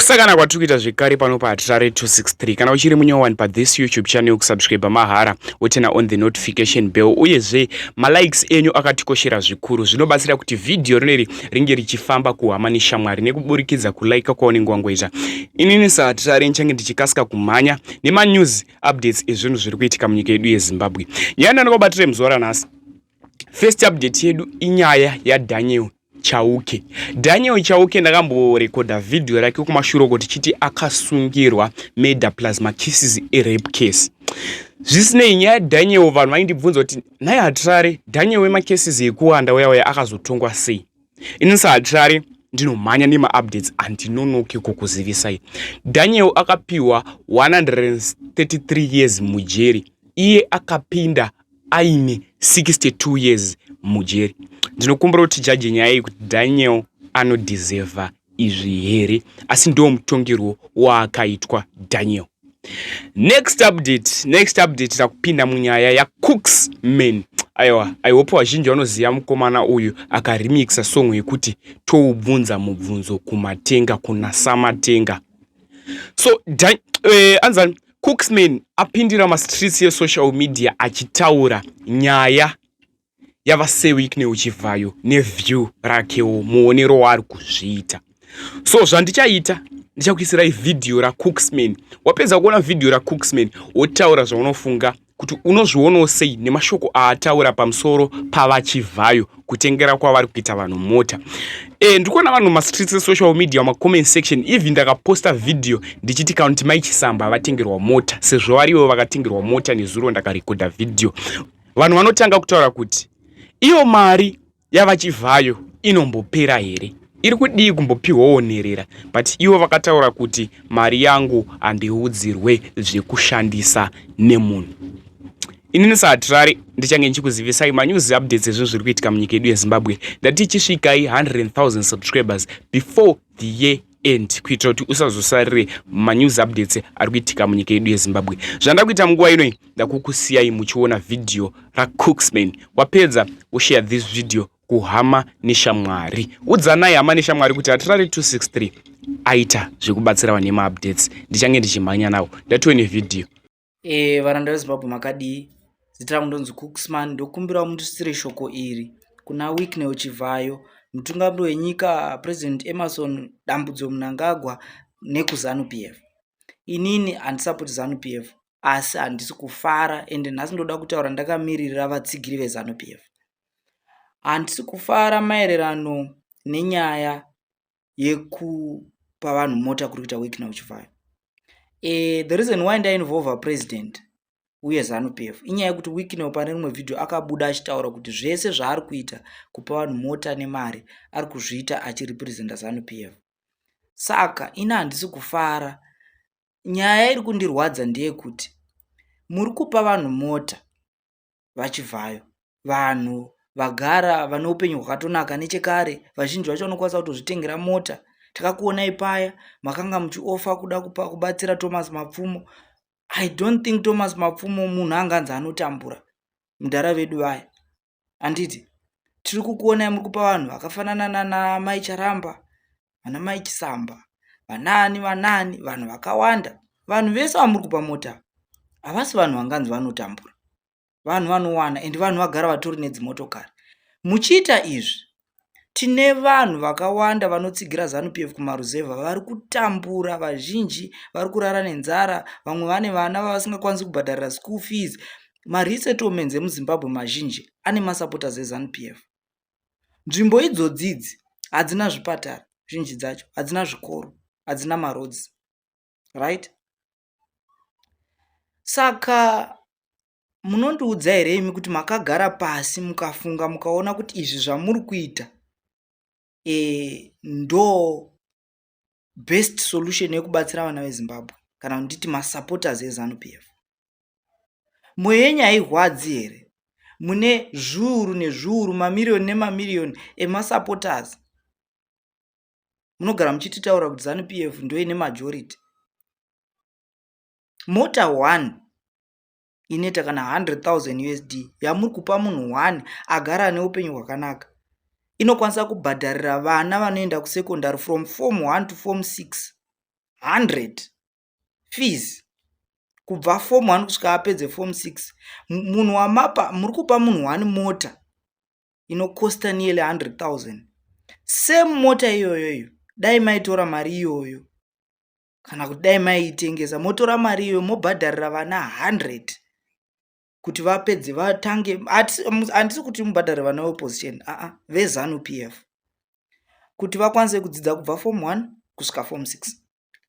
Kusakana kwatiri kuita zvekare pano paHatirare 263. Kana uchiri munyowani pathis YouTube channel, kusubscribe mahara, woturn on the notification bell. Uyezve malikes enyu akatikoshera zvikuru, zvinobatsira kuti vhidhiyo rineri ringe richifamba kuhama neshamwari nekuburikidza kulaika kwaunenge wangoita. Inini saHatirare nichange ndichikasika kumhanya nemanews updates ezvinhu zviri kuitika munyika yedu yeZimbabwe. Nyaya ndandakabatirei muzuva ranhasi, first update yedu, inyaya yaDaniel Chauke. Daniel Chauke, ndakamborekodha vhidhiyo rake kumashure uko tichiti akasungirwa murder plus macases erape case. Zvisinei, nyaya yaDaniel, vanhu vaindibvunza kuti, "Nhai Hatirare, Daniel wemacases ekuwanda uya uya akazotongwa sei?" Ini saHatirare ndinomhanya nemaupdates, handinonoke kukuzivisai. Daniel akapiwa 133 years mujeri. Iye akapinda aine 62 years mujeri. Ndinokumbira kuti jaji nyaya iyi kuti Daniel anodeserva izvi here, asi ndo mutongerwo waakaitwa Daniel. Next update, next update, takupinda munyaya yaCooksman. Aiwa, I hope vazhinji vanoziva mukomana uyu akaremixa song yekuti "Toubvunza mubvunzo kumatenga kuna Samatenga". So anzani Cooksman apindira mastreets esocial media achitaura nyaya yavaSir Wicknell Chivhayo neview rakewo, muonero waari kuzviita. So zvandichaita, ndichakuisirai vhidhiyo raCooksman. Wapedza kuona vhidhiyo raCooksman, wotaura zvaunofunga kuti unozvionawo sei nemashoko aataura pamusoro pavaChivhayo, kutengera kwavari kuita vanhu mota. Ndiri kuona vanhu mastreets esocial media, macomment section, even ndakaposta vhidhiyo ndichiti kana kuti Mai Chisamba vatengerwa mota, sezvo varivo vakatengerwa mota nezuro, ndakarekodha vhidhiyo, vanhu vanotanga kutaura kuti iyo mari yavaChivhayo inombopera here, iri kudii kumbopiwawo nherera? But ivo vakataura kuti, "Mari yangu handiudzirwe zvekushandisa nemunhu." Inini saHatirari ndichange ndichikuzivisai manews updates ezvinhu zviri kuitika munyika yedu yeZimbabwe. Ndati tichisvikai 100 000 subscribers before the year end, kuitira kuti usazosarire manews updates ari kuitika munyika yedu yeZimbabwe. Zvanda kuita munguva inoi, ndakukusiyai muchiona vhidhiyo raCooksman. Wapedza, ushare this video kuhama neshamwari. Udzanai hama neshamwari kuti Hatirari 263 aita zvekubatsira vanhu nemaupdates. Ndichange ndichimhanya nawo. Ndatiwe nevhidhiyo. Varanda veZimbabwe, makadii? Zita rangu ndonzi Cooksman. Ndokumbirawo mundisire shoko iri kuna Wicknell Chivhayo, mutungamiri wenyika President Emmerson Dambudzo Mnangagwa, nekuZANU PF. Inini handisapoti ZANU PF, asi handisi kufara, ende nhasi ndoda kutaura ndakamiririra vatsigiri veZANU PF. Handisi kufara maererano nenyaya yekupa vanhu mota kuri kuita Wicknell Chivhayo. The reason why ndainvolva president uye ZANU PF inyaya yekuti Wicknell pane rimwe vhidhiyo akabuda achitaura kuti zvese zvaari kuita kupa vanhu mota nemari, ari kuzviita achirepresenta ZANU PF. Saka ini handisi kufara. Nyaya iri kundirwadza ndeyekuti muri kupa vanhu mota vaChivhayo, vanhu vagara vane upenyu hwakatonaka nechekare, vazhinji vacho vanokwanisa kutozvitengera mota. Takakuonai paya makanga muchiofa kuda kupa kubatsira Thomas Mapfumo. I don't think Thomas Mapfumo munhu anganzi anotambura, mudhara vedu vaya, handiti? Tiri kukuonai muri kupa vanhu vakafanana nana Mai Charamba, vana Mai Chisamba, vanani vanani, vanhu vakawanda. Vanhu vese vamuri kupa mota havasi vanhu vanganzi vanotambura, vanhu vanowana, ende vanhu vagara vatori nedzimotokari. Muchiita izvi, tine vanhu vakawanda vanotsigira ZANU PF kumaruzevha vari kutambura. Vazhinji vari kurara nenzara, vamwe vane vana vavasingakwanisi kubhadharira school fees. Maresettlements emuZimbabwe mazhinji ane masupporters eZANU PF. Nzvimbo idzodzi idzi hadzina zvipatara, zhinji dzacho hadzina zvikoro, hadzina maroads, right? Saka munondiudza here imi kuti makagara pasi mukafunga, mukaona kuti izvi zvamuri kuita ndo best solution yekubatsira vana veZimbabwe, kana nditi masupporters eZANU PF? Mwoyo yenyu hairwadzi here? Mune zviuru nezviuru, mamiriyoni nemamiriyoni emasupporters. Munogara muchititaura kuti ZANU PF ndoine majority. Mota 1 inoita kana 100 000 USD yamuri kupa munhu 1 agara ane upenyu hwakanaka, inokwanisa kubhadharira vana vanoenda kusekondari from form 1 to form 6. 100 fees kubva form 1 kusvika apedze form 6. Munhu wamapa, muri kupa munhu one mota inokosta nearly 100,000. Same mota iyoyoyo, dai maitora mari iyoyo, kana kuti dai maiitengesa, motora mari iyoyo mobhadharira vana 100 kuti vapedze, vatange. Handisi kuti mubhadhare vana veopposition, aa, veZANU PF, kuti vakwanise kudzidza kubva form 1 kusvika form 6,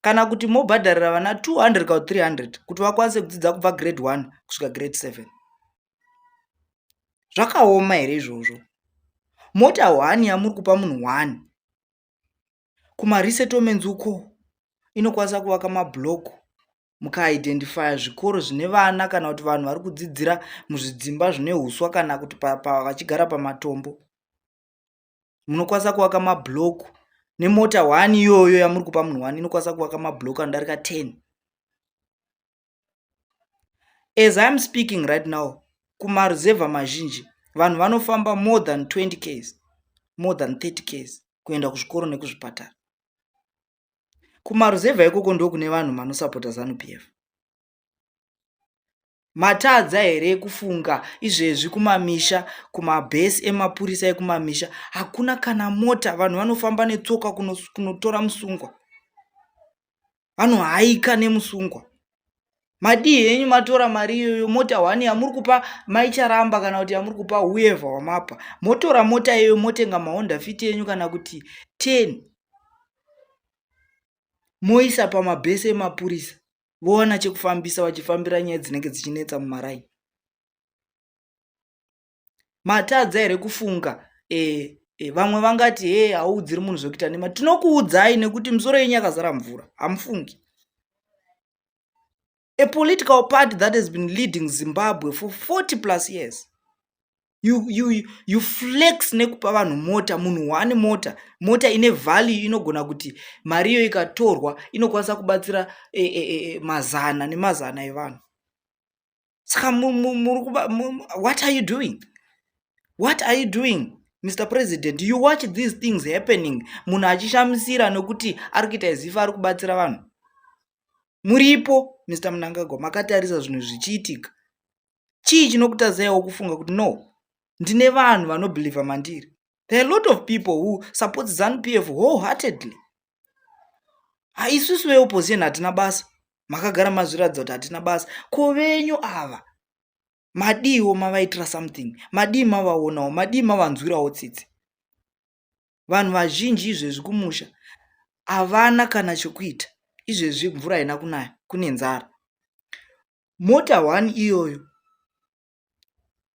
kana kuti mobhadharira vana 200 kana 300 kuti vakwanise kudzidza kubva grade 1 kusvika grade 7. Zvakaoma here izvozvo? Mota 1 yamuri kupa munhu 1 kumaresettlements uko inokwanisa kuvaka mablock. Mukaidentifya zvikoro zvine vana kana kuti vanhu vari kudzidzira muzvidzimba zvine uswa kana kuti vachigara pamatombo, munokwanisa kuvaka mablock nemota 1 iyoyo yamuri kupa munhu 1. Inokwanisa kuvaka mablock anodarika 10. As I am speaking right now, kumaruzevha mazhinji vanhu vanofamba more than 20 ks, more than 30 ks kuenda kuzvikoro nekuzvipatara. Kumaruzevha ikoko ndokune vanhu vanosapota ZANU PF. Matadza here kufunga izvezvi? Kumamisha, kumabhesi emapurisa ekumamisha hakuna kana mota. Vanhu vanofamba netsoka kunotora musungwa, vanohaika nemusungwa. Madii henyu matora mari iyoyo, mota 1 yamuri kupa Maicharamba kana kuti yamuri kupa whoever wamapa, motora mota iyoyo motenga maHonda Fit enyu kana kuti 10, moisa pamabhesi emapurisa, vowana chekufambisa vachifambira nyaya dzinenge dzichinetsa mumaraini? Matadza here kufunga? E, vamwe vangati, "He, hauudziri munhu zvokuita nema." Tinokuudzai nekuti misoro yenyu yakazara mvura, hamufungi. A political party that has been leading Zimbabwe for 40 plus years, you flex nekupa vanhu mota, munhu one mota, mota ine value, inogona kuti mari iyo ikatorwa inokwanisa kubatsira mazana nemazana evanhu. Saka what are you doing? What are you doing, Mr President? You watch these things happening, munhu achishamisira nekuti ari kuita izifa ari kubatsira vanhu. Muripo, Mr Mnangagwa, makatarisa zvinhu zvichiitika. Chii chinokutadzaiwo kufunga kuti, "No, ndine vanhu vanobhilivha mandiri"? There are a lot of people who support ZANU PF wholeheartedly. Isusu veopposition hatina basa, makagara mazviratidza kuti hatina basa. Ko venyu ava madiwo mavaitira something? Madii mavaonawo? Madii mavanzwirawo tsitsi? Vanhu vazhinji izvezvi kumusha havana kana chokuita. Izvezvi mvura haina kunaya, kune nzara. Mota 1 iyoyo,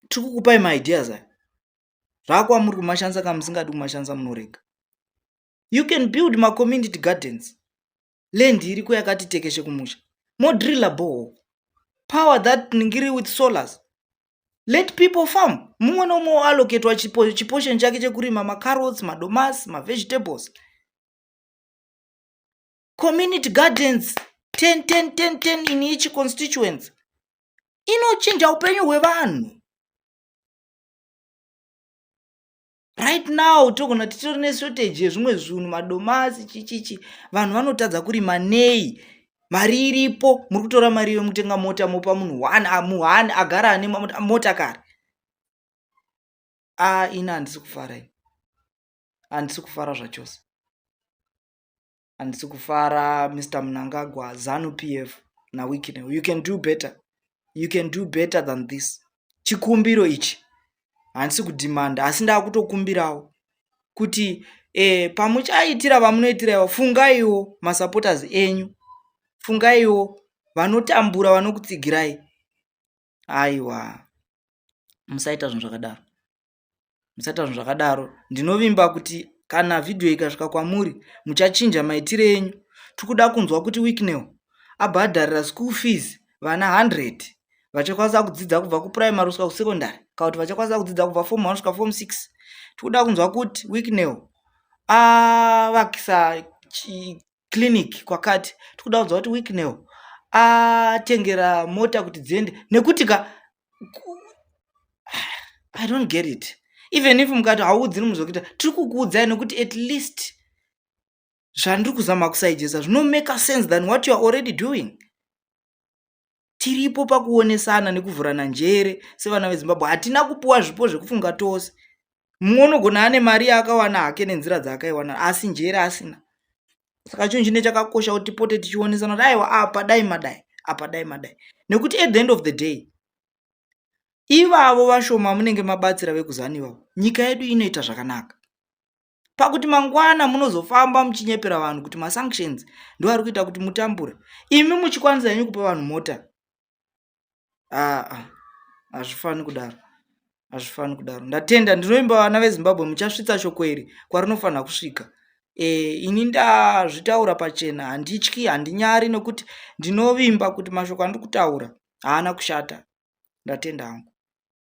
tiri kukupai maideas aya, zvakwamuri kumashandisa. Kana musingadi kumashandisa, munorega. You can build macommunity gardens. Land iriko yakati tekeshe kumusha. Modrilla borehole, power that ngiri with solars, let people farm. Mumwe nomumwe allocatwa chiportion chake chekurima macarrots, madomasi, mavegetables. Community gardens 10 10 10 10 in each constituency inochinja upenyu hwevanhu. Right now togona titori neshortage yezvimwe zvinhu, madomasi, chichichi. Vanhu vanotadza kurima nei? Mari iripo. Muri kutora mari iyo mutenga mota, mopa munhu one, muhani agara ane mota kare. A, ini handisi kufara, ini handisi kufara zvachose, handisi kufara. Mr Mnangagwa, ZANU PF naWicknell, you can do better, you can do better than this. Chikumbiro ichi, handisi kudhimanda, asi ndaakutokumbirawo kuti pamuchaitira vamunoitira, fungaiwo masupporters enyu, fungaiwo vanotambura vanokutsigirai. Aiwa, musaita zvinhu zvakadaro, musaita zvinhu zvakadaro. Ndinovimba kuti kana vhidhiyo ikasvika kwamuri, muchachinja maitiro enyu. Tiri kunzwa kuti Wicknell abhadharira school fees vana 100 vachakwanisa kudzidza kubva kupuraimary kusvika kusekondari, kana kuti vachakwanisa kudzidza kubva form 1 kusvika form 6. Tikuda kunzwa kuti Wicknell avakisa clinic kwakati. Tikuda kunzwa kuti Wicknell atengera mota kuti dziende, nekuti ka I don't get it. Even if mukati hauudziri muzokuita, tiri kukuudzai nekuti at least Zvandiri kuzama kusaijesa zvinomake sense than what you are already doing. Tiripo pakuonesana nekuvhurana njere sevana veZimbabwe. Hatina kupuwa zvipo zvekufunga tose. Mumwe unogona ane mari yaakawana hake nenzira dzaakaiwana, asi njere asina. Saka chinhu chine chakakosha kuti tipote tichionesana kuti aiwa, apa dai madai, apa dai madai, nekuti at the end of the day ivavo vashoma munenge mabatsira vekuZANU ivavo, nyika yedu inoita zvakanaka. Pakuti mangwana munozofamba muchinyepera vanhu kuti masanctions ndo ari kuita kuti mutambure, imi muchikwanisa henyu kupa vanhu mota. Aa, hazvifani kudaro, hazvifani kudaro. Ndatenda. Ndinovimba vana veZimbabwe muchasvitsa shoko iri kwarinofanira kusvika. Ini ndazvitaura pachena, handityi, handinyari, nekuti ndinovimba kuti mashoko andiri kutaura haana kushata. Ndatenda hangu.